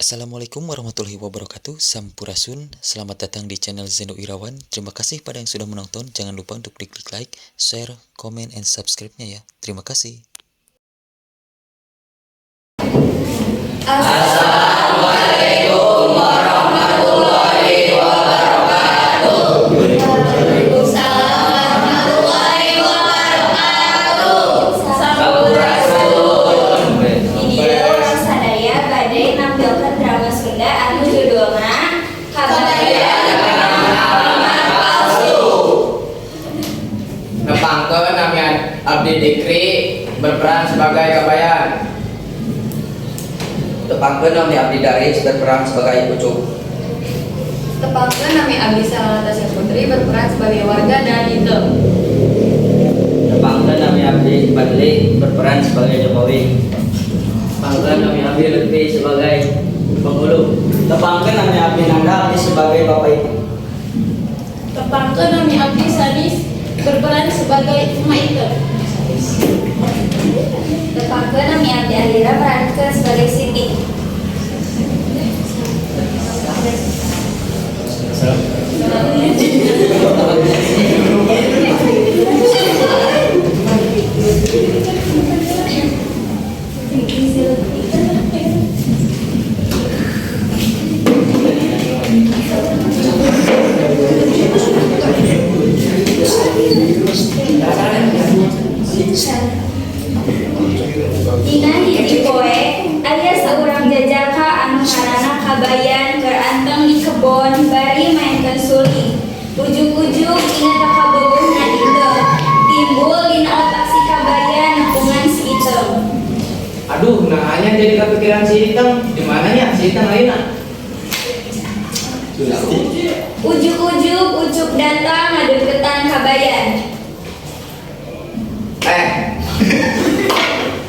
Assalamualaikum warahmatullahi wabarakatuh. Sampurasun. Selamat datang di channel Zeno Irawan. Terima kasih pada yang sudah menonton. Jangan lupa untuk diklik like, share, comment, and subscribe-nya ya. Terima kasih. Assalamualaikum warahmatullahi wabarakatuh. Waalaikumsalam warahmatullahi wabarakatuh. Sampurasun. Di dieu urang sadaya bade nampilkeun drama Sunda anu judulna Kabayan Alamat Palsu. Nepangkeun, nami abdi Dikri, berperan sebagai Kabayan. Tepangkeun, nami abdi Daris, berperan sebagai Ucup. Tepangkeun, nami abdi Sarah Natasha Putri, berperan sebagai warga dan Iteung. Tepangkeun, nami abdi Fadli, berperan sebagai Jokowi. Tepangkeun, nami abdi Lutfi, sebagai penghulu. Tepangkeun, nami abdi Nanda, abdi sebagai Bapak Ibu. Tepangkeun, nami abdi Sanis, berperan sebagai Emak Iteung. Tepangkeun, nami abdi Alira, merankeun sebagai Siti. Dina hiji poe aya saurang jajaka anu ngaranna Kabayan keur anteng di kebon bari maenkeun suling. Ujug-ujug inget ka kabogohna Iteung. Timbul dina otak si Kabayan nepungan si Iteung. Aduh, naha nya jadi kepikiran si Iteung. Di mananya si Iteung ayeuna? Ujug-ujug Ucup datang ngadeukeutan Kabayan. Eh.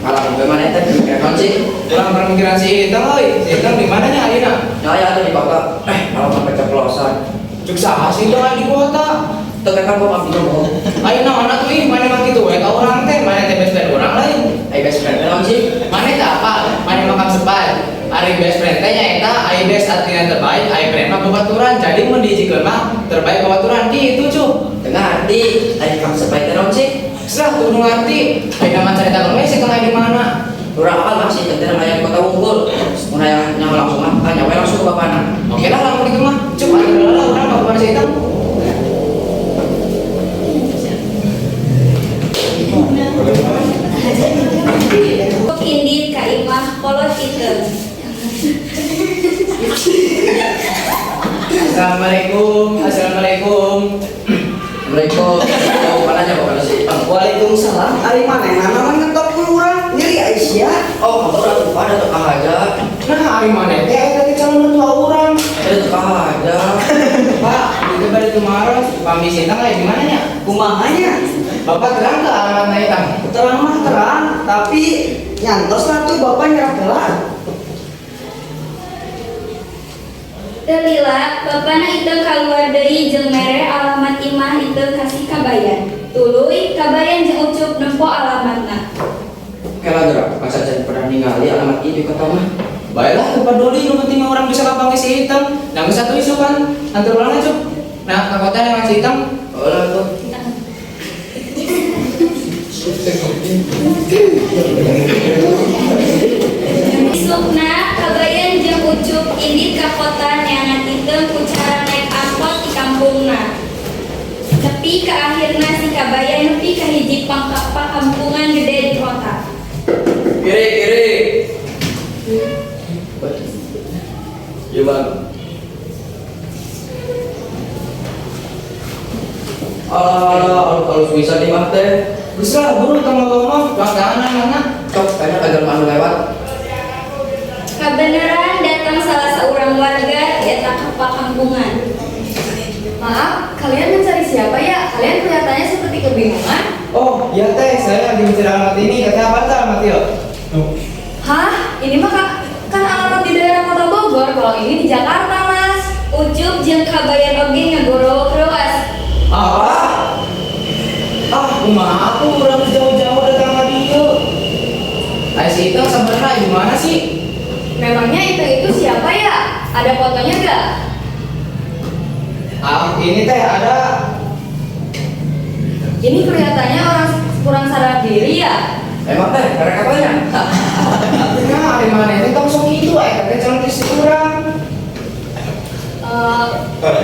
Malah bagaimana teh pikiran sih? Urang pemikiran si Iteung euy. Si Iteung di mananya ayeuna? Ya ya tuh di kota. Eh, malah mah keceplosan. Cuk saha si Iteung aya di kota? Teu kan kok abdi ngomong. Ayeuna mana tuh ih, maneh mah kitu we ka urang teh, maneh teh best friend urang lain. Eh, best friend naon sih? Maneh teh apa? Maneh mah kamsepat. Ari best friend teh nyaeta ari best artinya terbaik, ari friend mah babaturan. Jadi mun dihijikeun mah terbaik babaturan kitu, Cuk. Teu ngarti. Ari kamsepat teh naon sih? Lah, kudu ngarti. Ayeuna mah caritakeun we si Iteung aya di mana? Urang apal mah si Iteung teh aya di kota wungkul. Mun hayang nyaho langsung mah tanya we langsung ke bapana. Oke lah, lamun kitu mah. Cuk, atuh lah urang ka bapana si Iteung. Ucup indit ka imah kolot Iteung. Assalamualaikum, assalamualaikum. Assalamualaikum. Mana nya bapana si Iteung? Waalaikumsalam. Ari manehna naon ngetok ku urang? Nyeri Aisyah. Oh, kamu urang lupa ada tukang aja. Nah, ari maneh teh eta teh calon mertua urang. Ada tukang aja. Pak, itu bade tumaros, pami si Iteung aya di mana nya? Kumaha nya? Bapak terang ke alamatna Iteung? Terang mah terang, tapi nyantos lah tuh bapak nyerap heula. Teu lila, bapana Iteung kaluar deui jeung mere alamat imah Iteung ka si Kabayan. Tuluy Kabayan jeung Ucup nempo alamatna. Kela gerak, masa can pernah ningali alamat ieu di kota mah. Baiklah, teu peduli, nu penting mah urang bisa kapanggih si Iteung. Nah, geus atuh isukan antar urang Cuk. Nah, ka kota dengan si Iteung. Oh lah tuh. Isukna Kabayan jeung Ucup indit ka kota neangan Iteung ku cara naek angkot ti kampungna. Nepi ka akhirna si Kabayan nepi ka hiji pakampungan gede di kota. Kiri, kiri. Iya bang. Alah, alus bisa di mah teh. Geus lah, buru tong ngomong, tuang tangan mana? Cok, kayaknya kagak anu lewat. Kabeneran datang salah seorang warga di eta pakampungan. Maaf, kalian mencari siapa ya? Kalian kelihatannya seperti kebingungan. Oh, iya teh, saya lagi mencari alamat ini. Katanya apa tuh alamat ieu? Hah? Ini mah kan alamat di daerah Kota Bogor. Kalau ini di Jakarta, Mas. Ucup jeung Kabayan oge ngagorowok reuas. Apa? Ah, kumaha aku urang jauh-jauh datang ka dieu. Ai si Iteung sabenerna di mana sih? Memangnya itu siapa ya? Ada fotonya gak? Ah, ini teh ada. Ini kelihatannya orang kurang sadar diri ya. Emang teh, mereka apanya? Nah, ari maneh teh tong sok kitu eta teh calon istri urang. Eh,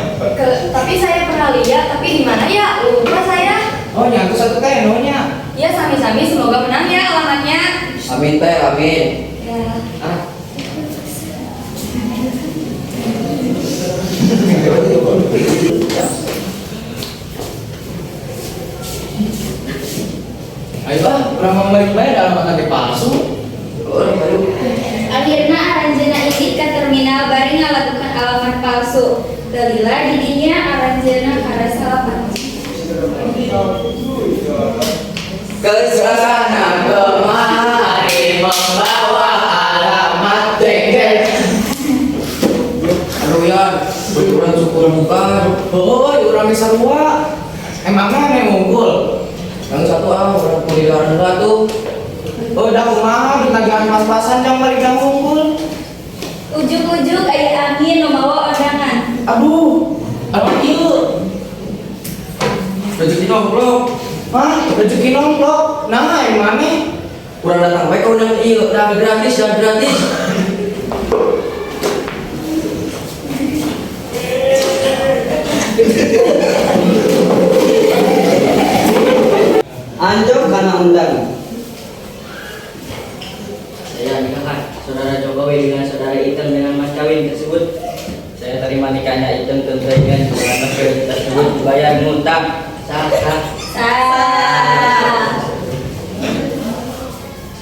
tapi saya pernah lihat, tapi di mana ya? Lupa saya. Oh, nya atuh satu teh nu nya. Ya, sami-sami, semoga menang ya alamatnya. Amin teh, amin. Ya. Ah. Ayo ah, urang mau balik bae da alamat teh palsu. Oh, ayo. Akhirna aranjeunna indit ka terminal bari ngalakukan alamat palsu. Teu lila di dinya aranjeunna karasa lapar. Kesana Kemari membawa alamat jeng jeng. Aduh ya, betulan syukur bukan. Oh, urang geus sarua. Emangnya ane unggul? Yang satu ah, orang kuliah heula tuh. Oh, dah kumaha duit tagihan pas-pasan jang balik jang unggul. Ujug-ujug aya angin nu mawa ondangan. Aduh, aduh ieu. Rezeki nomplok. Hah, rezeki nomplok. Nah, yang mana? Kurang datang bae ka undangan ieu, dah gratis, dah gratis. Anjog kana undangan. Saya nikahkan saudara Jokowi dengan saudara Item dengan mas kawin tersebut. Saya terima nikahnya Item tentunya dengan mas kawin tersebut dibayar ngutang. Sah, sah. Sah.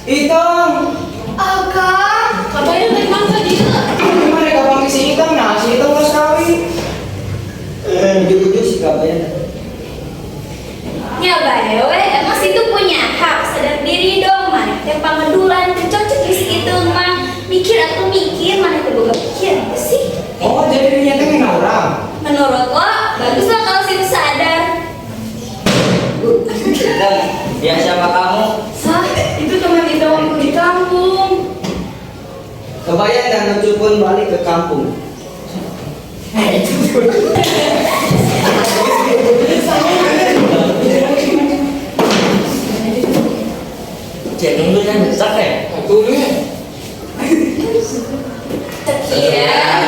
Itong. Akang, kabayang dari mana ka dieu? Gimana kapan si Itong? Nah, si Itong geus kawin. Ujug-ujug si Kabayan. Nya bae we, emang situ punya hak sadar diri dong, maneh teh pangedulan teu cocok di situ mah. Mikir atau mikir, maneh teh boga pikir teu sih? Oh, jadi dirinya teh ngena urang. Menurut lo, bagus lah kalau situ sadar. Item, dia siapa kamu? Sah, itu teman kita waktu di kampung. Kabayan dan Ucu pun balik ke kampung. Cek dulu kan, sak ya. Tuh nih. Sekian.